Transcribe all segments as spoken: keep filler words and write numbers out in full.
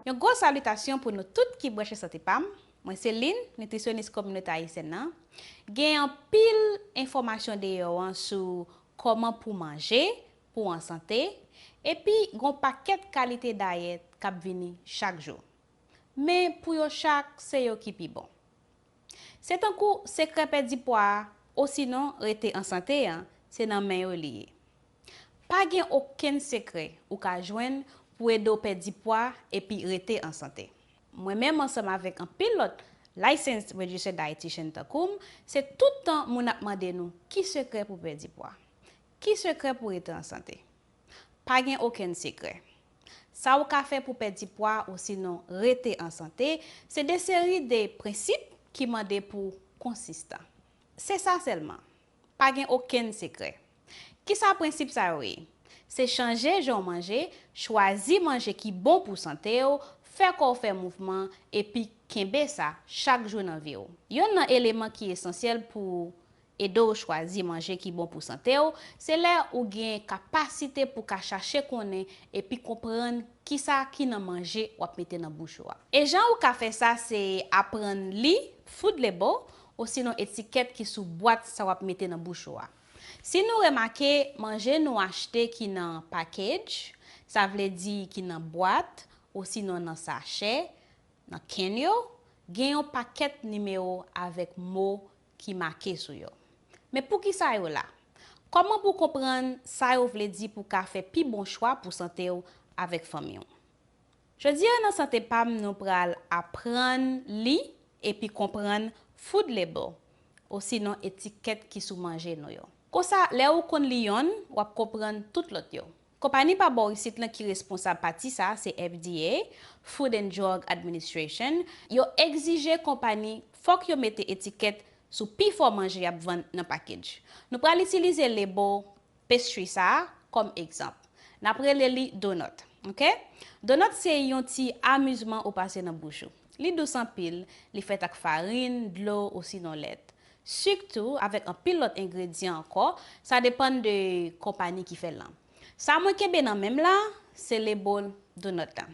Yon gwo salitasyon pou nou tout ki branche Sante Pam. Mwen se Lynn, nitrisyonis kominote ayisyèn nan. Gen anpil enfòmasyon deyò an sou kòman pou manje, pou w an sante, epi gon pakèt kalite dayèt k ap vini chak jou. Men pou yo chak, se yo ki pi bon. Se tankou sekrè pèdi pwa a, osinon rete an sante an, se nan men yo li ye. Pa gen okenn sekrè ou ka jwenn pou ede w pèdi pwa epi rete an sante. Mwen menm ansanm avèk anpil lòt licensed registered dietitian tankou m, se tout tan moun ap mande nou ki sekrè pou pèdi pwa, ki sekrè pou rete an sante. Pa gen okenn sekrè. Sa ou ka fè pou pèdi pwa osinon rete an sante, se de seri de prensip ki mande pou w konsistan. Se sa sèlman. Pa gen okenn sekrè. Kisa prensip sa yo ye? Se chanje jan w manje, chwazi manje ki bon pou sante w, fè kò w fè mouvman, epi kenbe sa chak jou nan vi w. Yonn nan eleman ki esansyèl pou ede w chwazi manje ki bon pou sante w, se lè ou gen kapasite pou ka chache konnen epi konprann kisa ki nan manje w ap mete nan bouch ou a. E jan ou ka fè sa, se aprann li food label, osinon etikèt ki sou bwat sa w ap mete nan bouch ou a. Si nou remake, manje nou achte ki nan package, sa vle di ki nan bwat, osinon nan sachè, nan kenn yo, gen yon pakèt nimewo avèk mo ki make sou yo. Men poukisa yo la? Kòman pou w konprann sa yo vle di pou w ka fè pi bon chwa pou sante w avèk fanmi w? Jodi a nan Sante Pam, nou pral aprann li epi konprann food label, osinon etikèt ki sou manje nou yo. Konsa, lè ou konn li yonn, w ap konprann tout lòt yo. Konpayi pa bò isit lan ki responsab pati sa a se F D A, Food and Drug Administration. Yo egzije konpayi fòk yo mete etikèt sou pifò manje y ap vann nan package. Nou pral itilize label pastry sa a kòm egzanp. N ap rele li donut, oke? Donut se yon ti amizman ou pase nan bouch ou. Li dous anpil, li fèt ak farin, dlo osinon lèt. Sik tou, avèk anpil lòt engredyan ankò, sa depann de konpayi ki fè l lan. Sa mwen kenbe nan men m la, se label donut lan.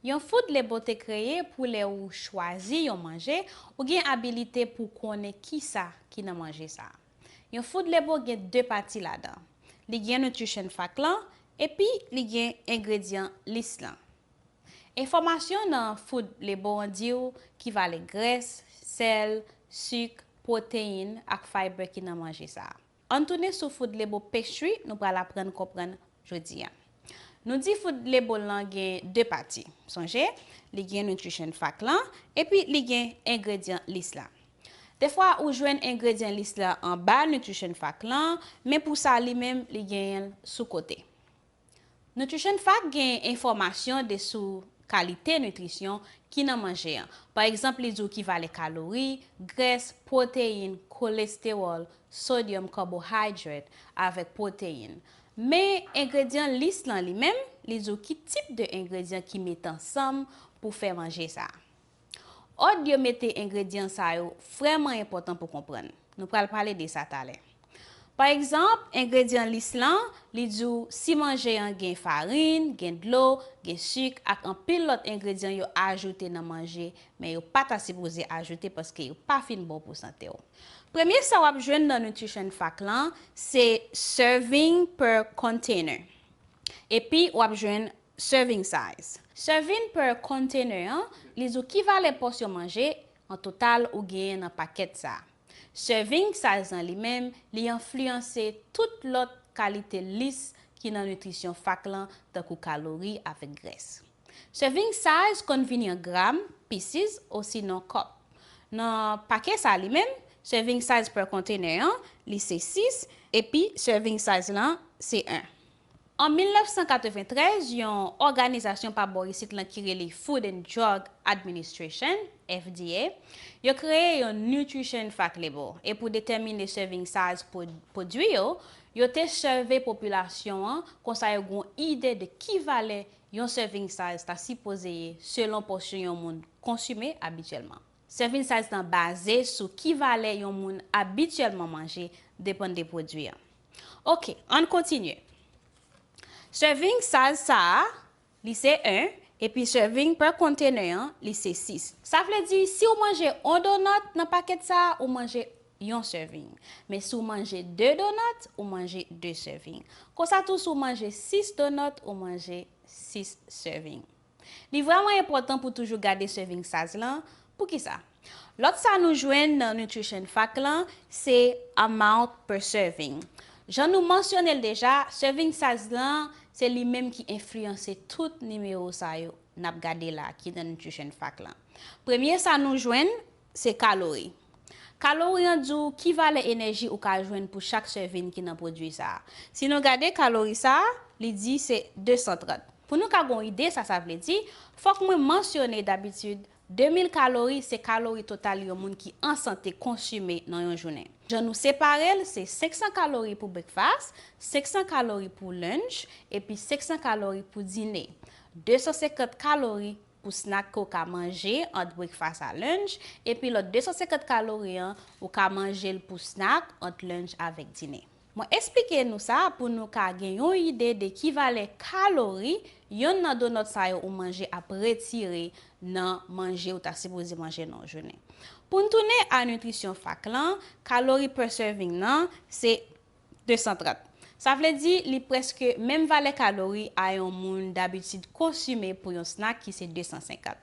Yon food label te kreye pou lè ou chwazi yon manje, ou gen abilite pou konnen kisa ki nan manje sa a. Yon food label gen de pati ladan. Li gen nutrition fact lan, epi li gen ingredient list lan. Enfòmasyon nan food label an di w ki valè grès, sèl, sik, pwoteyin ak fiber ki nan manje sa a. Ann tounen sou food label pastry nou pral aprann konprann jodi a. Nou di food label lan gen de pati. Sonje, li gen nutrition fact lan, epi li gen ingredient list la. Defwa ou jwenn ingredient list la anba nutrition fact lan, men pou sa li menm li genyen l sou kote. Nutrition fact gen enfòmasyon de sou kalite nitrisyon ki nan manje an. Pa egzanp, li di w ki valè kalori, grès, pwoteyin, kolestewòl, sodium, carbohydrate avèk pwoteyin. Men engredyan lis lan li menm, li di w ki tip de engredyan ki mete ansanm pou fè manje sa a. Òd yo mete engredyan sa yo vrèman enpòtan pou konprann. Nou pral pale de sa talè. Pa egzanp, engredyan lis lan, li di w si manje an gen farin, gen dlo, gen sik ak anpil lòt engredyan yo ajoute nan manje, men yo pa ta sipoze ajoute paske yo pa fin bon pou sante w. Premye sa w ap jwenn nan nutrition fact lan, se serving per container. Epi w ap jwenn serving size. Serving per container an, li di w ki valè pòsyon manje an total ou genyen nan pakèt sa a. Serving size lan li menm, li enfliyanse tout lòt kalite lis ki nan nitrisyon fact lan, tankou kalori avèk grès. Serving size konn vini an gram, pieces, osinon cup. Nan pake sa a li menm, serving size per container an, li se sis, epi serving size lan se en. An mil nèf san katreventrèz, yon òganizasyon pa bò isit lan ki rele Food and Drug Administration, F D A, yo kreye yon nutrition fact label. E pou detèmine serving size pwod-, pwodui yo, yo te sève popilasyon an, konsa yo gen yon ide de ki valè yon serving size ta sipoze ye selon pòsyon yon moun konsime abityèlman. Serving size lan baze sou ki valè yon moun abityèlman manje, depann de pwodui an. Ok, ann kontinye. Serving size sa a, li se en, epi serving per container an, li se sis. Sa vle di, si w manje yon donut nan pakèt sa a, ou manje yon serving. Men si w manje de donut, ou manje de serving. Konsa tou, si w manje sis donut, ou manje sis serving. Li vrèman enpòtan pou toujou gade serving size lan. Poukisa? Lòt sa nou jwenn nan nutrition fact lan, se amount per serving. Jan nou mansyone l deja, serving size lan, se li menm ki enfliyanse tout nimewo sa yo n ap gade la ki nan nutrition fact lan. Premye sa nou jwenn, se kalori. Kalori an di w ki valè enèji ou ka jwenn pou chak serving ki nan pwodui sa a. Si nou gade kalori sa a, li di se de san trant. Pou nou ka gen yon ide sa sa vle di, fòk mwen mansyone dabitid de mil kalori se kalori total yon moun ki an sante konsime nan yon jounen. Jan nou separe l, se senk san kalori pou breakfast, senk san kalori pou lunch, epi senk san kalori pou dine. De san senkant kalori pou snack ke w ka manje ant breakfast a lunch, epi lòt de san senkant kalori an, ou ka manje l pou snack ant lunch avèk dine. Mwen eksplike nou sa pou nou ka gen yon ide de ki valè kalori yonn nan donut sa yo ou manje ap retire nan manje ou ta sipoze manje nan yon jounen. Pou n tounen a nitrisyon fac lan, kalori per serving nan se de san trant. Sa vle di li prèske menm valè kalori a yon moun dabitid konsime pou yon snack ki se de san senkant.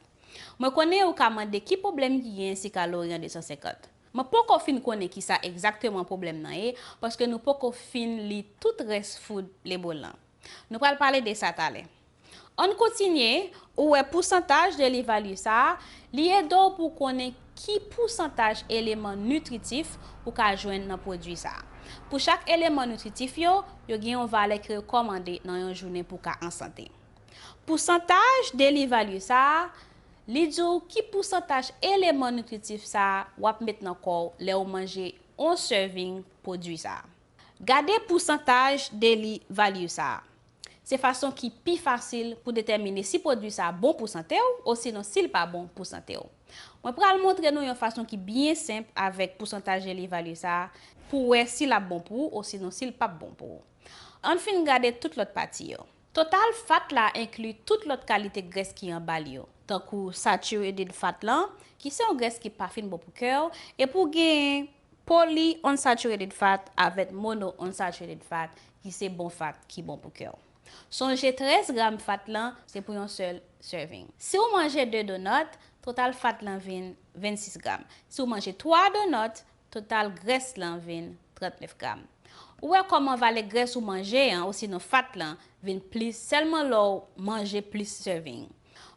Mwen konnen ou ka mande ki pwoblèm ki gen si kalori an de san senkant. Mwen poko fin konnen kisa egzakteman pwoblèm nan ye, paske nou poko fin li tout rès food label lan. Nou pral pale de sa talè. Ann kontinye, ou wè pousantaj de li value sa a, li ede w pou konnen ki pousantaj eleman nitritif ou ka jwenn nan pwodui sa a. Pou chak eleman nitritif yo, yo gen yon valè ki rekòmande nan yon jounen pou w ka an sante. Pousantaj de li value sa a, li di w ki pousantaj eleman nitritif sa a w ap met nan kò w lè w manje yon serving pwodui sa a. Gade pousantaj de li value sa a. Se fason ki pi fasil pou detèmine si pwodui sa a bon pou sante w osinon si l pa bon pou sante w. Mwen pral montre nou yon fason ki byen senp avèk pousantaj de li value sa a pou w wè si l ap bon pou ou osinon si l p ap bon pou ou. Ann fin gade tout lòt pati yo. Total fat la enkli tout lòt kalite grès ki anba l yo, tankou saturated fat lan, ki se yon grès ki pa fin bon pou kè w, epi w gen polyunsaturated fat avèk monounsaturated fat, ki se bon fat ki bon pou kè w. Sonje trèz gram fat lan se pou yon sèl serving. Si w manje de donut, total fat lan vin vennsis gram. Si w manje twa donut, total grès lan vin trannèf gram. Ou wè kòman valè grès ou manje an, osinon fat lan, vin plis sèlman lè w manje plis serving.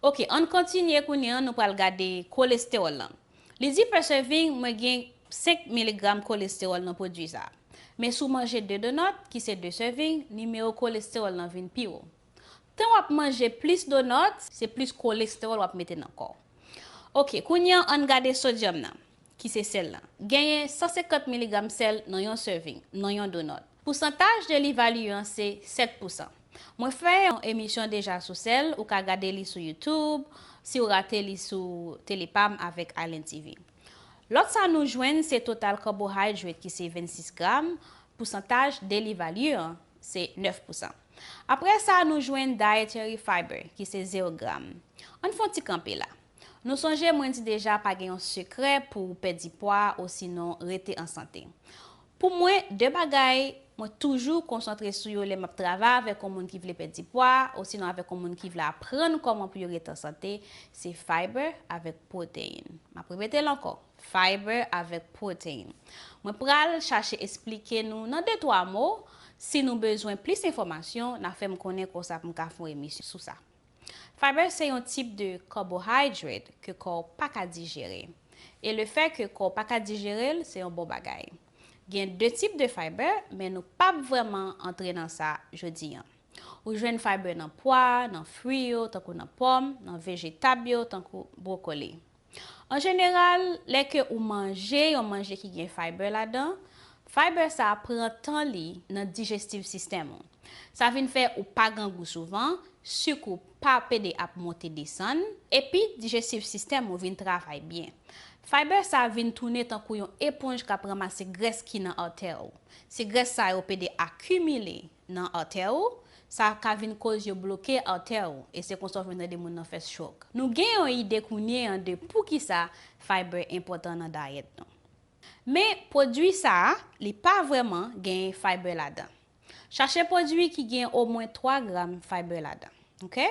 Ok, ann kontinye kounye a, nou pral gade kolestewòl lan. Li di per serving, mwen gen senk miligram kolestewòl nan pwodui sa a. Men si w manje de donut, ki se de serving, nimewo kolestewòl lan vin pi wo. Tan w ap manje plis donut, se plis kolestewòl w ap mete nan kò w. Ok, kounye a ann gade sodyòm nan, ki se sèl lan. Genyen san senkant miligram sèl nan yon serving, nan yon donut. Pousantaj de li value an se sèt pousan. Mwen fè yon emisyon deja sou sèl, ou ka gade li sou YouTube, si w rate li sou Tele Pam avèk Island T V. Lòt sa nou jwenn se total carbohydrate ki se vennsis gram, pousantaj de li value an se nèf pousan. Apre sa nou jwenn dietary fiber ki se zewo gram. Ann fè yon ti kanpe la. Nou sonje mwen di deja pa gen yon sekrè pou w pèdi pwa osinon rete an sante. Pou mwen, de bagay mwen toujou konsantre sou yo lè m ap travay avèk yon moun ki vle pèdi pwa osinon avèk yon moun ki vle aprann kòman pou yo ret an sante, se fiber avèk pwoteyin. M ap repete l ankò, fiber avèk pwoteyin. Mwen pral chache esplike nou nan de twa mo. Si nou bezwen plis enfòmasyon, n a fè m konnen konsa pou m ka fè yon emisyon sou sa. Fiber se yon tip de carbohydrate ke kò w pa ka dijere. E lefè ke kò w pa ka dijere l, se yon bon bagay. Gen de tip de fiber, men nou p ap vrèman antre nan sa jodi an. Ou jwenn fiber nan pwa, nan fwi yo, tankou nan pòm, nan vejetab yo, tankou bwokoli. An jeneral, lè ke ou manje yon manje ki gen fiber ladan, fiber sa a pran tan li nan digestive system ou. Sa vin fè ou pa grangou souvan, sik ou pa pede ap monte desann, epi digestive system ou vin travay byen. Fayba sa vin tounen tankou yon eponj k ap ranmase grès ki nan atè ou. Si grès sa yo pede akimile nan atè ou, sa ka vin koz yo bloke atè ou, e se konsa w vin tande moun nan fè stroke. Nou gen yon ide kounye an de poukisa fayba enpòtan nan dayèt nou. Men, pwodui sa a, li pa vrèman gen fayba ladan. Chache pwodui ki gen omwen twa gram fayba ladan. Ok?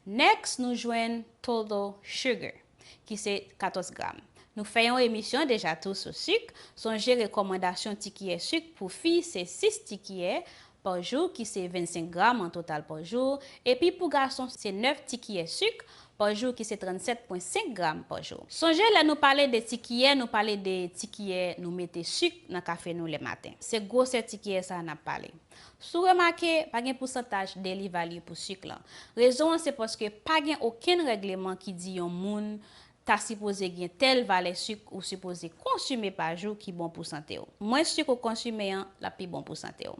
Next, nou jwenn total sugar, ki se katòz gram. Nou fè yon emisyon deja tou sou sik. Sonje rekòmandasyon ti kiyè sik pou fi se sis ti kiyè pa jou, ki se vennsenk gram an total pa jou, epi pou gason se nèf ti kiyè sik pa jou, ki se trannsèt pwen senk gram pa jou. Sonje, lè nou pale de ti kiyè, nou pale de ti kiyè nou mete sik nan kafe nou lè maten. Se gwosè ti kiyè sa a n ap pale. Si w remake, pa gen pousantaj daily value pou sik lan. Rezon an se paske pa gen okenn règleman ki di yon moun ta sipoze gen tèl valè sik ou sipoze konsime pa jou ki bon pou sante w. Mwens sik ou konsime an, l ap pi bon pou sante w.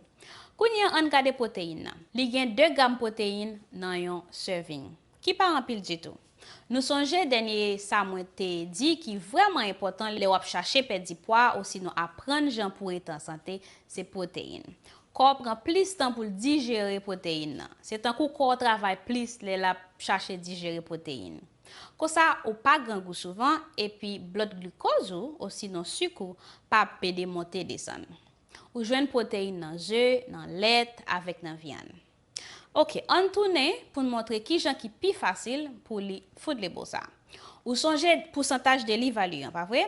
Kounye a, ann gade pwoteyin nan. Li gen de gram pwoteyin nan yon serving, ki pa anpil ditou. Nou sonje dènye sa mwen te di ki vrèman enpòtan lè w ap chache pèdi pwa osinon aprann jan pou w rete an sante, se pwoteyin. Kò w pran plis tan pou l dijere pwoteyin nan. Se tankou kò w travay plis lè l ap chache dijere pwoteyin. Konsa, ou pa grangou souvan, epi blood glucose ou, osinon sik ou, p ap pede monte desann. Ou jwenn pwoteyin nan ze, nan lèt, avèk nan vyann. Ok, ann tounen pou n montre kijan ki pi fasil pou li food label sa. Ou sonje pousantaj daily value an, pa vre?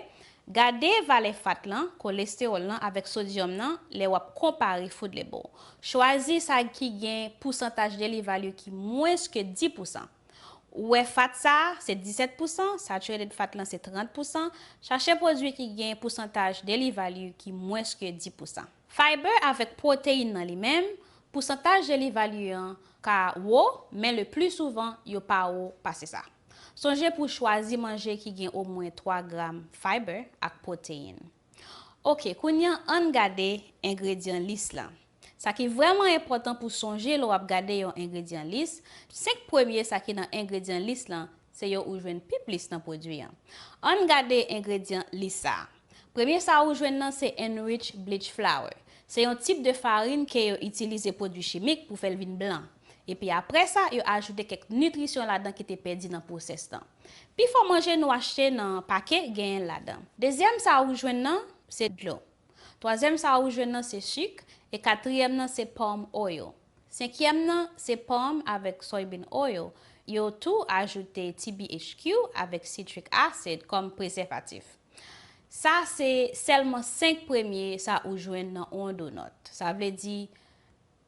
Gade valè fat lan, kolestewòl lan avèk sodyòm nan lè w ap konpare food label. Chwazi sa ki gen pousantaj daily value ki mwens ke dis pousan. Ou wè fat sa a, se disèt pousan, saturated fat lan se trant pousan, chache pwodui ki gen pousantaj daily value ki mwens ke dis pousan. Fayba avèk pwoteyin nan li menm, pousantaj daily value an ka wo, men le pli souvan, yo pa wo pase sa. Sonje pou w chwazi manje ki gen omwen twa gram fayba ak pwoteyin. Ok, kounye a, ann gade engredyan lis lan. Sa ki vrèman enpòtan pou sonje lè w ap gade yon engredyan lis, senk premye sa ki nan engredyan lis lan, se yo ou jwenn pi plis nan pwodui an. Ann gade engredyan lis sa a. Premye sa ou jwenn nan se enriched bleach flour. Se yon tip de farin ke yo itilize pwodui chimik pou fè l vin blan. Epi apre sa, yo ajoute kèk nitrisyon ladan ki te pèdi nan pwosès lan. Pifò manje nou achte nan pake genyen l ladan. Dezyèm sa ou jwenn nan, se dlo. Twazyèm sa ou jwenn nan se sik, e katriyèm nan se palm oil. Senkyèm nan se palm avèk soybean oil. Yo tou ajoute T B H Q avèk citric acid kòm prezèvatif. Sa se sèlman senk premye sa ou jwenn nan yon donut. Sa vle di,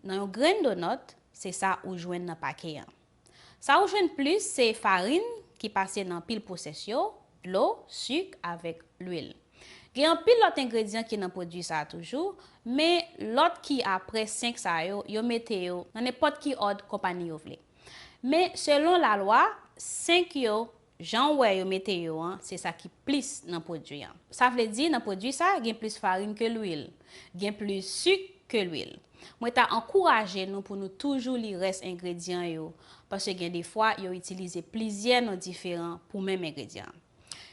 nan yon grenn donut, se sa ou jwenn nan pake an. Sa ou jwenn plis se farin ki pase nan pil pwosès yo, dlo, sik avèk lwil. Gen anpil lòt engredyan ki nan pwodui sa a toujou, men lòt ki apre senk sa yo, yo mete yo nan nenpòt ki òd konpayi yo vle. Men selon lalwa, senk yo, jan w wè yo mete yo an, se sa ki plis nan pwodui an. Sa vle di, nan pwodui sa, gen plis farin ke lwil, gen plis sik ke lwil. Mwen ta ankouraje nou pou nou toujou li rès engredyan yo, paske gen defwa yo itilize plizyè non diferan pou menm engredyan.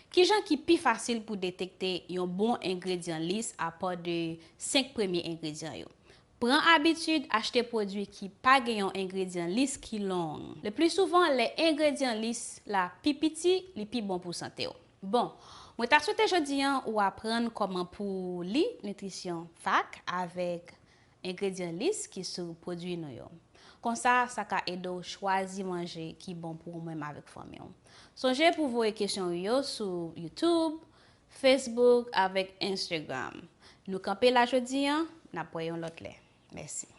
Kijan ki pi fasil pou detekte yon bon engredyan lis apa de senk premye engredyan yo? Pran abitid achte pwodui ki pa gen yon engredyan lis ki long. Le pli souvan, lè engredyan lis la pi piti, li pi bon pou sante w. Bon, mwen ta swete jodi an ou aprann kòman pou li nitrisyon fak avèk engredyan lis ki sou pwodui nou yo. Konsa, sa ka ede w chwazi manje ki bon pou ou menm avèk fanmi w. Sonje pou voye kesyon ou yo sou YouTube, Facebook avèk Instagram. Nou kanpe la jodi an, n ap wè yon lòt lè. Mèsi.